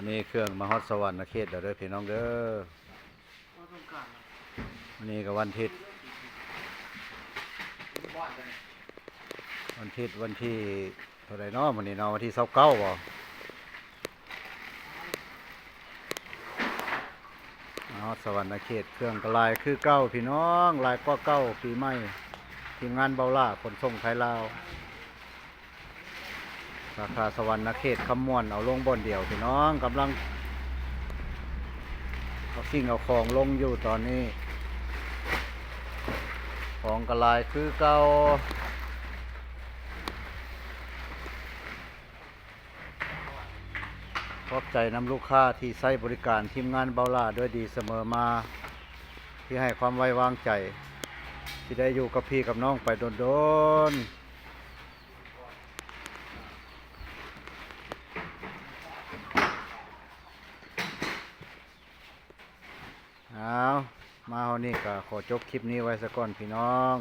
ນີ້ເຄື່ອງມາຮອດສະຫວັນນະເຂດແລ້ວເດີພີ່ນ້ອງເດີ. ມື້ນີ້ກໍວັນທິດ ວັນທິດ ວັນທີເທົ່າໃດເນາະມື້ນີ້ເນາະ ວັນທີຊາວເກົ້າບໍ່? ມາຮອດສະຫວັນນະເຂດ ເຄື່ອງກໍຫຼາຍຄືເກົ່າພີ່ນ້ອງ ຫຼາຍກວ່າເກົ່າ. ປີໃໝ່ ທີມງານເບົາຫຼ້າຂົນສົ່ງໄທລາວ ສາຂາສະຫວັນນະເຂດຄຳມ່ວນ ເອົາລົງບ່ອນດຽວພີ່ນ້ອງ ກຳລັງເອົາສິ່ງເອົາຂອງລົງຢູ່ຕອນນີ້ ຂອງກໍຫຼາຍຄືເກົ່າ. ຂອບໃຈນຳລູກຄ້າທີ່ໃຊ້ບໍລິການທີມງານເບົາຫຼ້າດ້ວຍດີສະເໝີມາ ທີ່ໃຫ້ຄວາມໄວ້ວາງໃຈ ທີ່ໄດ້ຢູ່ກັບພີ່ກັບນ້ອງໄປດົນໆ. ເອົາ ມາຮອດນີ້ກໍຂໍຈົບຄລິບນີ້ໄວ້ສາກ່ອນພີ່ນ້ອງ.